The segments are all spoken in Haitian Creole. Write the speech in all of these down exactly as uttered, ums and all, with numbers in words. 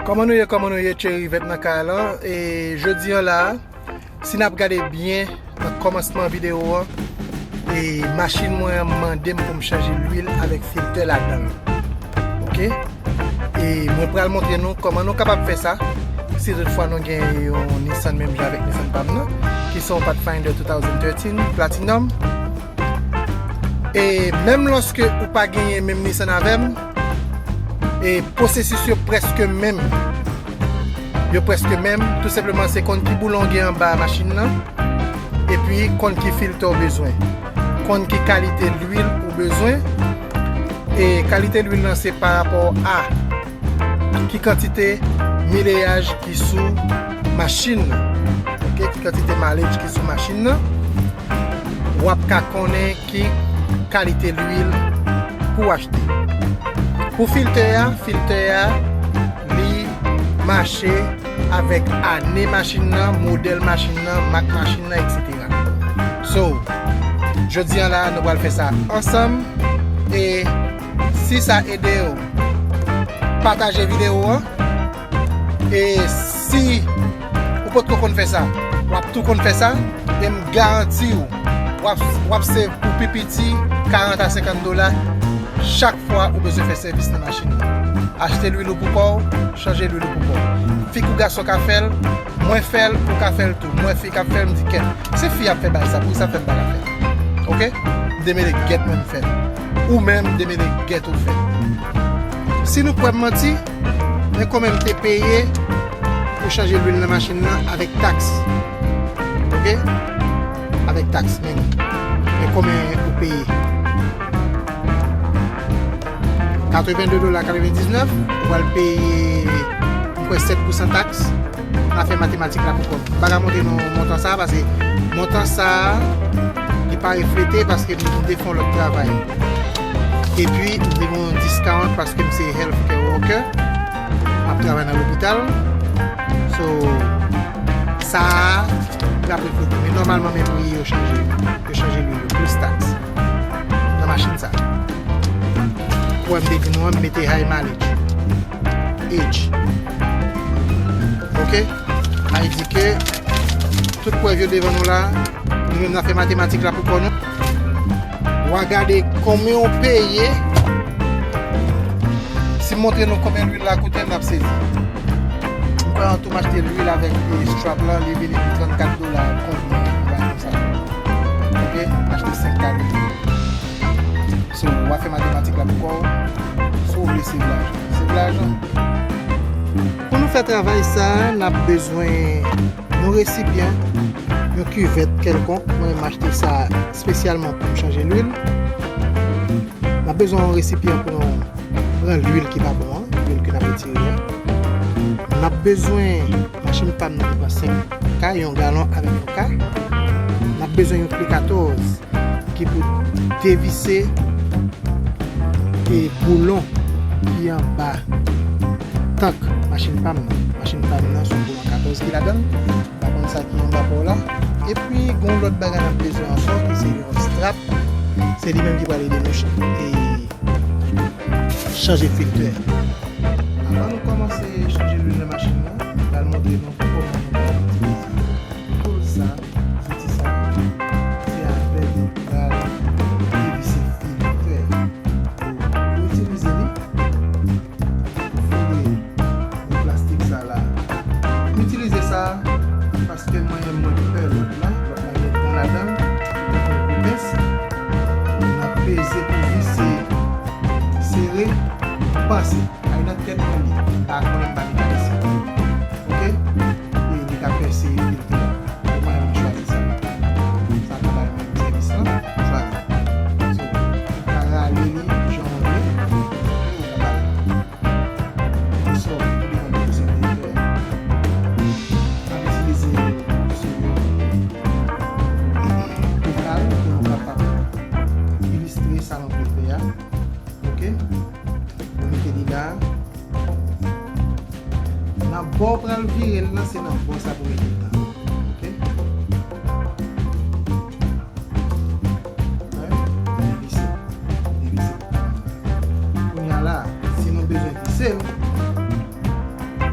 Kòman nou ye, kòman nou ye, Thierry Vert nan kay la. E jodi an la, si n ap gade byen nan kòmansman videyo an, e machin mwen an mande m pou m chanje lwil avèk filtè ladan l. Oke? E mwen pral montre nou kòman nou kapab fè sa. Si toutfwa nou gen yon Nissan menm jan avèk Nissan pa m nan, ki se yon Pathfinder two thousand thirteen Platinum. E menm lòske ou pa genyen menm Nissan avè m, e pwosesis yo prèske menm. Yo prèske menm. Tou senpleman, se konn ki boulon gen anba machin nan, epi konn ki filtè w bezwen, konn ki kalite lwil ou bezwen. E kalite lwil lan se pa rapò a ki kantite mileyaj ki sou machin nan. Oke, ki kantite mileage ki sou machin nan. W ap ka konnen ki kalite lwil pou w achte. Pou filtè a, filtè a, li mache avèk ane machin nan, modèl machin nan, mak machin nan, et cetera. So, jodi an la, nou pral fè sa ansanm. E si sa ede w, pataje videyo an. E si ou potko konn fè sa, w ap tou konn fè sa. E m garanti w, w ap, w ap save pou pi piti karant a senkant dola chak fwa ou bezwen fè sèvis nan machin nan. Achte lwil ou pou kò w, chanje lwil ou pou kò w. Fi kou gason ka fè l, mwen fè l, ou ka fè l tou. Mwen fi k ap fè l, m di kèt. Se fi ap fè bagay sa, poukisa fè m pa ka fè l? Oke? M demele gèt mwen m fè l. Ou menm, demele gèt ou fè l. Si nou kwè m manti, men konbyen m te peye pou chanje lwil nan machin nan avèk taks. Oke? Avèk taks, men, men konbyen ou peye? Katreven de dola katreven diznèf, ou pral peye, m kwè, sèt pousan taks. N a fè matematik la pou kò m. M pa ka montre nou montan sa a, paske montan sa a, li pa reflete, paske m te fè yon lòt travay. Epi, m te gen yon discount paske m se healthcare worker. M ap travay nan lopital. So, sa a, l ap reflete. Men nòmalman, men pri yo chanje. Yo chanje lwil yo, plis taks. Nan machin sa. Pou m te di nou an, m mete high mileage. Age. Oke? Sa vle di ke tout prèv yo devan nou la, nou menm n a fè matematik la pou kò nou. W a gade konbyen w peye. Si m montre nou konbyen lwil la koute, n ap sezi. M kwè an tou m achte lwil avèk, e, strap la, li vini pou trannkat dola konbyen, yon bagay konsa. Oke? M achte senk kare. So, w a fè matematik la pou kò w. Si w vle save lajan, save lajan. Pou nou fè travay sa a, n ap bezwen yon resipyan, yon kivèt kèlkonk. Mwen, m achte sa espesyalman pou m chanje lwil. N ap bezwen yon resipyan pou nou pran lwil ki pa bon an, lwil ke n ap retire a. N ap bezwen, machin pa m nan ki pran senk ka, yon galon avèk yon ka. N ap bezwen yon kle katòz ki pou devise e boulon ki anba tank machin pa m nan. Machin pa m nan, se yon boulon katòz ki ladan l. M pa konn sa ki anba pa w la. Epi, gen yon lòt bagay n ap bezwen ankò, ki se yon strap. Se li menm ki pral ede nou ch-, e, chanje filtè. Avan nou kòmanse chanje lwil nan machin nan, m pral montre nou kòman nou pral itilize tool sa, zouti sa. Se avè l nou pral devise filtè. Pou itilize li, foure yon plastik sa la. M itilize sa paske mwen menm mwen pè lòt la, lòt la gen bon ladan l, li tankou yon pens. N ap peze pou vise, sere, panse. Ay nan tèt mwen li, m pa konnen, m pa mekanisi. Oke? E li ka pèse filtè. Mwen menm m chwazi sa. Sa ka bay mwen sèvis lan, m chwazi. So, ou ka rale li jan w vle, ou ka ba l. Sa w devan de posibilite. N ap itilize sou lokal pou nou kapab ilistre sa nou vle fè a. Oke? Ou mete li la. Nan bò w pral vire l nan, se nan bò sa pou mete l nan. Oke? Wè? Devise. Devise. Kounye a la, si nou bezwen vise l,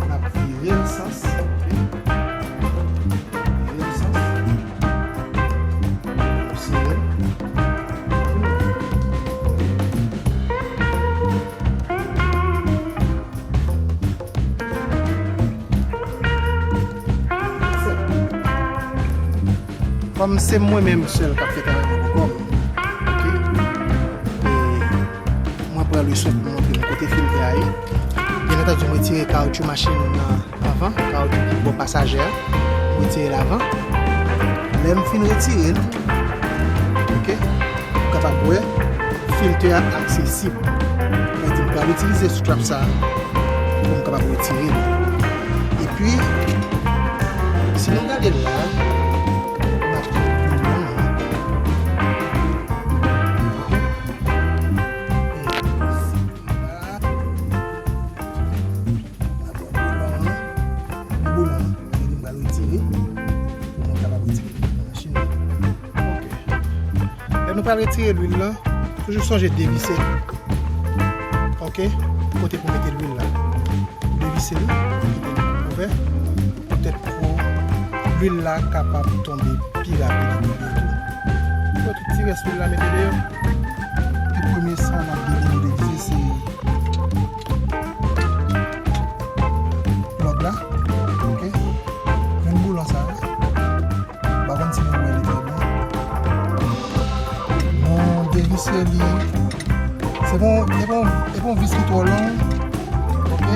n Kòm se mwen menm sèl k ap fè travay nan kòm, oke? E mwen pran le swen pou montre nou kote filtè a ye. Byen antandi, m retire kawoutchou machin nan avan, kawoutchou ki bò pasajè a. M retire l avan. Lè m fin retire l, oke, ou kapab wè filtè a aksesib. Sa vle di m pral itilize strap sa a pou m kapab retire l. Epi, si nou gade l la, n ap pran boulon an. Oke? E la, n ap pran boulon an. Boulon an, e nou pral retire pou nou kapab retire nan machin nan. Oke. Lè nou pral retire lwil lan, toujou sonje devise li. Oke? Kote pou mete lwil la. Devise li, kite li ouvè. Poutèt pou lwil la kapab tonbe pi rapid epi byen tou. Fò tout ti rès lwil la mete deyò. Epi premye sa n ap gen pou nou devise se plug la. Oke? Menm boulon sa a. M pa konn si nou wè li trè byen. Nou devise li. Se bon, e bon, e bon vis ki twò long. Oke?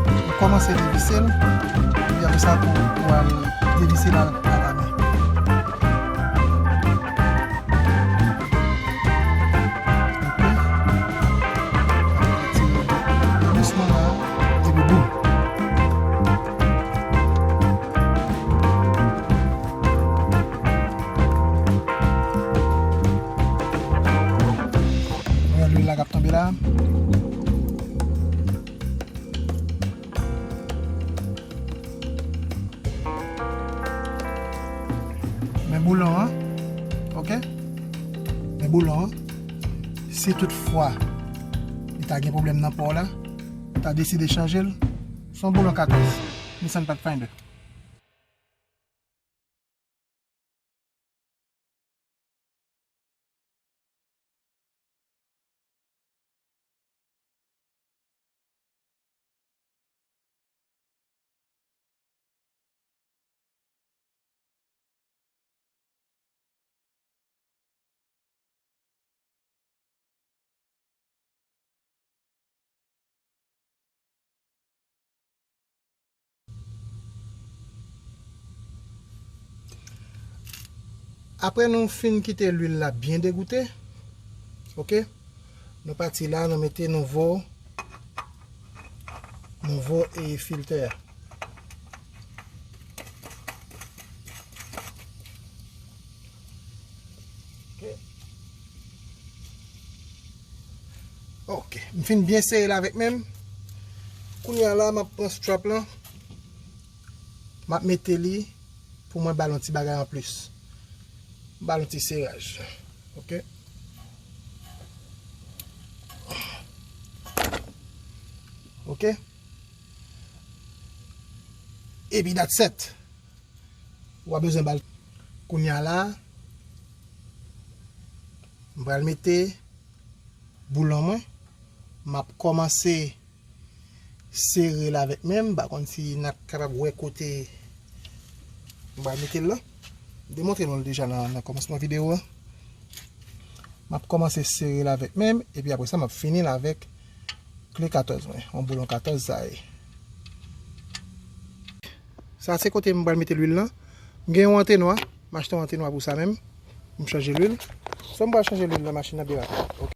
Nou kòmanse devise l. Epi apre sa, pou, pou al devise l a, a la men. Oke? Dousman la, epi boum. Wè lwil la k ap tonbe la. Men boulon an, oke? Men boulon an, si toutfwa li ta gen pwoblèm nan pò la, ou ta deside chanje l, se yon boulon katòz, Nissan Pathfinder. Apre nou fin kite lwil la byen degoute, oke, nou pati la, nou mete nouvo, nouvo e filtè a. Oke. Oke, m fin byen sere l avèk men m. Kounye a la, m ap pran strap lan. M ap mete li pou mwen ba l yon ti bagay anplis. M ba l yon ti seraj. Oke. Oke. Epi that's it. Ou pa bezwen ba l. Kounye a la, m pral mete boulon mwen. M ap kòmanse sere l avèk men m. M pa konn si n ap kapab wè kote m pral mete l lan. M te montre nou l deja nan, nan kòmansman videyo a. M ap kòmanse sere l avèk men m, epi apre sa, m ap fini l avèk kle katòz mwen. Yon boulon katòz sa ye. Sa se kote m pral mete lwil lan. M gen yon antenwa, m achte yon antenwa pou sa menm. M chanje lwil. So m pral chanje lwil nan machin nan byen rapid. Ok.